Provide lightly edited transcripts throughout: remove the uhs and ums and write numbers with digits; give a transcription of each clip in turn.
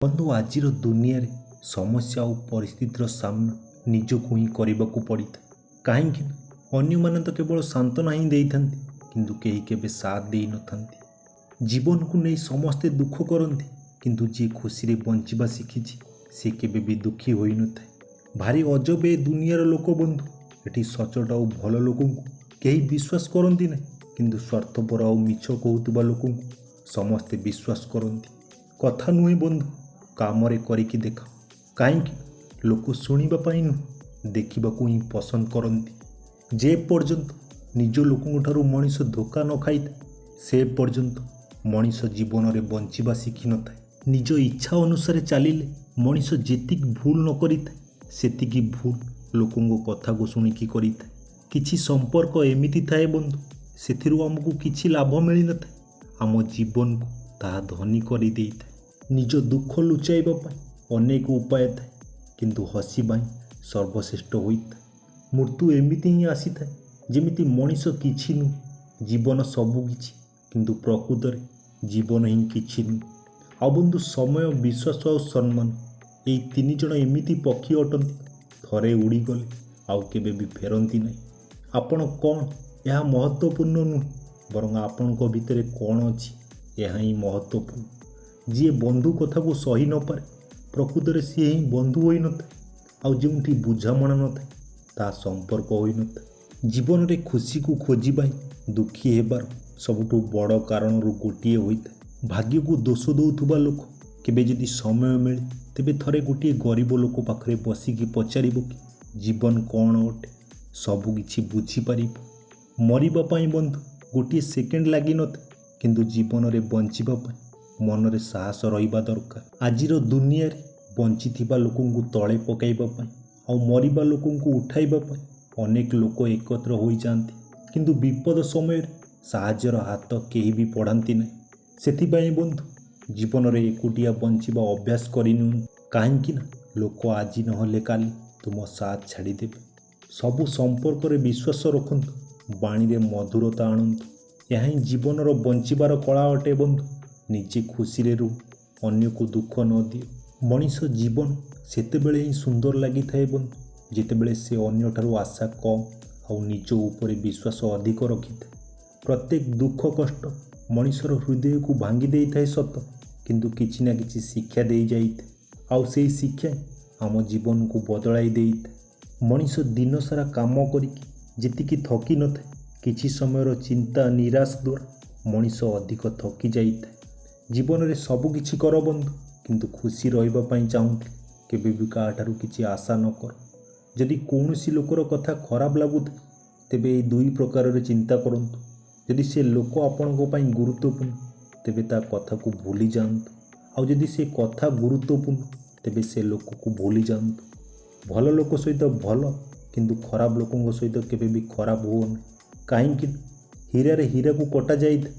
ବନ୍ଧୁ, ଆଜିର ଦୁନିଆରେ ସମସ୍ୟା ଆଉ ପରିସ୍ଥିତିର ସାମ୍ନା ନିଜକୁ ହିଁ କରିବାକୁ ପଡ଼ିଥାଏ। କାହିଁକି ନା ଅନ୍ୟମାନେ ତ କେବଳ ସାନ୍ତ୍ୱନା ହିଁ ଦେଇଥାନ୍ତି, କିନ୍ତୁ କେହି କେବେ ସାଥ ଦେଇନଥାନ୍ତି। ଜୀବନକୁ ନେଇ ସମସ୍ତେ ଦୁଃଖ କରନ୍ତି, କିନ୍ତୁ ଯିଏ ଖୁସିରେ ବଞ୍ଚିବା ଶିଖିଛି ସେ କେବେ ବି ଦୁଃଖୀ ହୋଇନଥାଏ। ଭାରି ଅଜବ ଏ ଦୁନିଆର ଲୋକ ବନ୍ଧୁ। ଏଠି ସଚ୍ଚୋଟ ଆଉ ଭଲ ଲୋକଙ୍କୁ କେହି ବିଶ୍ୱାସ କରନ୍ତି ନାହିଁ, କିନ୍ତୁ ସ୍ୱାର୍ଥପର ଆଉ ମିଛ କହୁଥିବା ଲୋକଙ୍କୁ ସମସ୍ତେ ବିଶ୍ୱାସ କରନ୍ତି। କଥା ନୁହେଁ ବନ୍ଧୁ, କାମରେ କରିକି ଦେଖ। କାହିଁକି ଲୋକ ଶୁଣିବା ପାଇଁ ନୁହେଁ, ଦେଖିବାକୁ ହିଁ ପସନ୍ଦ କରନ୍ତି। ଯେ ପର୍ଯ୍ୟନ୍ତ ନିଜ ଲୋକଙ୍କ ଠାରୁ ମଣିଷ ଧୋକା ନ ଖାଇଥାଏ, ସେ ପର୍ଯ୍ୟନ୍ତ ମଣିଷ ଜୀବନରେ ବଞ୍ଚିବା ଶିଖିନଥାଏ। ନିଜ ଇଚ୍ଛା ଅନୁସାରେ ଚାଲିଲେ ମଣିଷ ଯେତିକି ଭୁଲ ନ କରିଥାଏ, ସେତିକି ଭୁଲ ଲୋକଙ୍କ କଥାକୁ ଶୁଣିକି କରିଥାଏ। କିଛି ସମ୍ପର୍କ ଏମିତି ଥାଏ ବନ୍ଧୁ, ସେଥିରୁ ଆମକୁ କିଛି ଲାଭ ମିଳିନଥାଏ, ଆମ ଜୀବନକୁ ତାହା ଧନୀ କରିଦେଇଥାଏ। ନିଜ ଦୁଃଖ ଲୁଚାଇବା ପାଇଁ ଅନେକ ଉପାୟ ଥାଏ, କିନ୍ତୁ ହସିବା ହିଁ ସର୍ବଶ୍ରେଷ୍ଠ ହୋଇଥାଏ। ମୃତ୍ୟୁ ଏମିତି ହିଁ ଆସିଥାଏ ଯେମିତି ମଣିଷ କିଛି ନୁହେଁ, ଜୀବନ ସବୁ କିଛି, କିନ୍ତୁ ପ୍ରକୃତରେ ଜୀବନ ହିଁ କିଛି ନୁହେଁ। ଆଉ ବନ୍ଧୁ, ସମୟ, ବିଶ୍ୱାସ ଆଉ ସମ୍ମାନ, ଏଇ ତିନି ଜଣ ଏମିତି ପକ୍ଷୀ ଅଟନ୍ତି, ଥରେ ଉଡ଼ିଗଲେ ଆଉ କେବେ ବି ଫେରନ୍ତି ନାହିଁ। ଆପଣ କ'ଣ ଏହା ମହତ୍ତ୍ୱପୂର୍ଣ୍ଣ ନୁହେଁ, ବରଂ ଆପଣଙ୍କ ଭିତରେ କ'ଣ ଅଛି ଏହା ହିଁ ମହତ୍ତ୍ୱପୂର୍ଣ୍ଣ। ଯିଏ ବନ୍ଧୁ କଥାକୁ ସହି ନପାରେ, ପ୍ରକୃତରେ ସିଏ ହିଁ ବନ୍ଧୁ ହୋଇନଥାଏ। ଆଉ ଯେଉଁଠି ବୁଝାମଣା ନଥାଏ, ତାହା ସମ୍ପର୍କ ହୋଇନଥାଏ। ଜୀବନରେ ଖୁସିକୁ ଖୋଜିବା ହିଁ ଦୁଃଖୀ ହେବାର ସବୁଠୁ ବଡ଼ କାରଣରୁ ଗୋଟିଏ ହୋଇଥାଏ। ଭାଗ୍ୟକୁ ଦୋଷ ଦେଉଥିବା ଲୋକ କେବେ ଯଦି ସମୟ ମିଳେ, ତେବେ ଥରେ ଗୋଟିଏ ଗରିବ ଲୋକ ପାଖରେ ବସିକି ପଚାରିବ କି ଜୀବନ କ'ଣ ଅଟେ, ସବୁକିଛି ବୁଝିପାରିବ। ମରିବା ପାଇଁ ବନ୍ଧୁ ଗୋଟିଏ ସେକେଣ୍ଡ ଲାଗିନଥାଏ, କିନ୍ତୁ ଜୀବନରେ ବଞ୍ଚିବା ପାଇଁ ମନରେ ସାହସ ରହିବା ଦରକାର। ଆଜିର ଦୁନିଆରେ ବଞ୍ଚିଥିବା ଲୋକଙ୍କୁ ତଳେ ପକାଇବା ପାଇଁ ଆଉ ମରିବା ଲୋକଙ୍କୁ ଉଠାଇବା ପାଇଁ ଅନେକ ଲୋକ ଏକତ୍ର ହୋଇଯାଆନ୍ତି, କିନ୍ତୁ ବିପଦ ସମୟରେ ସାହାଯ୍ୟର ହାତ କେହି ବି ବଢ଼ାନ୍ତି ନାହିଁ। ସେଥିପାଇଁ ବନ୍ଧୁ, ଜୀବନରେ ଏକୁଟିଆ ବଞ୍ଚିବା ଅଭ୍ୟାସ କରିନିଅନ୍ତୁ, କାହିଁକି ନା ଲୋକ ଆଜି ନହେଲେ କାଲି ତୁମ ସାଥ ଛାଡ଼ିଦେବେ। ସବୁ ସମ୍ପର୍କରେ ବିଶ୍ୱାସ ରଖନ୍ତୁ, ବାଣୀରେ ମଧୁରତା ଆଣନ୍ତୁ। ଏହା ହିଁ ଜୀବନର ବଞ୍ଚିବାର କଳା ଅଟେ ବନ୍ଧୁ। ନିଜେ ଖୁସିରେ ରୁହ, ଅନ୍ୟକୁ ଦୁଃଖ ନ ଦିଅ। ମଣିଷ ଜୀବନ ସେତେବେଳେ ହିଁ ସୁନ୍ଦର ଲାଗିଥାଏ ବନ୍ଧୁ, ଯେତେବେଳେ ସେ ଅନ୍ୟଠାରୁ ଆଶା କମ୍ ଆଉ ନିଜ ଉପରେ ବିଶ୍ୱାସ ଅଧିକ ରଖିଥାଏ। ପ୍ରତ୍ୟେକ ଦୁଃଖ କଷ୍ଟ ମଣିଷର ହୃଦୟକୁ ଭାଙ୍ଗି ଦେଇଥାଏ ସତ, କିନ୍ତୁ କିଛି ନା କିଛି ଶିକ୍ଷା ଦେଇଯାଇଥାଏ, ଆଉ ସେଇ ଶିକ୍ଷା ଆମ ଜୀବନକୁ ବଦଳାଇ ଦେଇଥାଏ। ମଣିଷ ଦିନସାରା କାମ କରିକି ଯେତିକି ଥକି ନଥାଏ, କିଛି ସମୟର ଚିନ୍ତା ନିରାଶ ଦ୍ୱାରା ମଣିଷ ଅଧିକ ଥକି ଯାଇଥାଏ। ଜୀବନରେ ସବୁ କିଛି କର ବନ୍ଧୁ, କିନ୍ତୁ ଖୁସି ରହିବା ପାଇଁ ଚାହୁଁଥିଲେ କେବେ ବି କାହାଠାରୁ କିଛି ଆଶା ନ କର। ଯଦି କୌଣସି ଲୋକର କଥା ଖରାପ ଲାଗୁଥାଏ, ତେବେ ଏଇ ଦୁଇ ପ୍ରକାରରେ ଚିନ୍ତା କରନ୍ତୁ। ଯଦି ସେ ଲୋକ ଆପଣଙ୍କ ପାଇଁ ଗୁରୁତ୍ୱପୂର୍ଣ୍ଣ, ତେବେ ତା କଥାକୁ ଭୁଲି ଯାଆନ୍ତୁ, ଆଉ ଯଦି ସେ କଥା ଗୁରୁତ୍ୱପୂର୍ଣ୍ଣ, ତେବେ ସେ ଲୋକକୁ ଭୁଲି ଯାଆନ୍ତୁ। ଭଲ ଲୋକ ସହିତ ଭଲ, କିନ୍ତୁ ଖରାପ ଲୋକଙ୍କ ସହିତ କେବେ ବି ଖରାପ ହୁଅ ନାହିଁ। କାହିଁକି ନା ହୀରାରେ ହୀରାକୁ କଟା ଯାଇଥାଏ,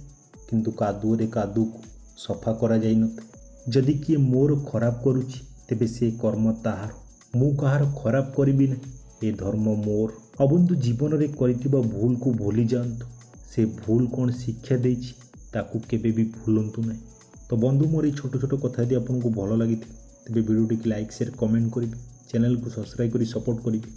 କିନ୍ତୁ କାଦୁଅରେ କାଦୁଅକୁ ସଫା କରାଯାଇନଥାଏ। ଯଦି କିଏ ମୋର ଖରାପ କରୁଛି, ତେବେ ସେ କର୍ମ ତାହାର, ମୁଁ କାହାର ଖରାପ କରିବି ନାହିଁ, ଏ ଧର୍ମ ମୋର। ଆଉ ବନ୍ଧୁ, ଜୀବନରେ କରିଥିବା ଭୁଲକୁ ଭୁଲି ଯାଆନ୍ତୁ, ସେ ଭୁଲ କ'ଣ ଶିକ୍ଷା ଦେଇଛି ତାକୁ କେବେ ବି ଭୁଲନ୍ତୁ ନାହିଁ। ତ ବନ୍ଧୁ, ମୋର ଏଇ ଛୋଟ ଛୋଟ କଥା ଯଦି ଆପଣଙ୍କୁ ଭଲ ଲାଗିଥିବ, ତେବେ ଭିଡ଼ିଓଟିକୁ ଲାଇକ୍, ସେୟାର, କମେଣ୍ଟ କରିବେ, ଚ୍ୟାନେଲକୁ ସବସ୍କ୍ରାଇବ୍ କରି ସପୋର୍ଟ କରିବେ।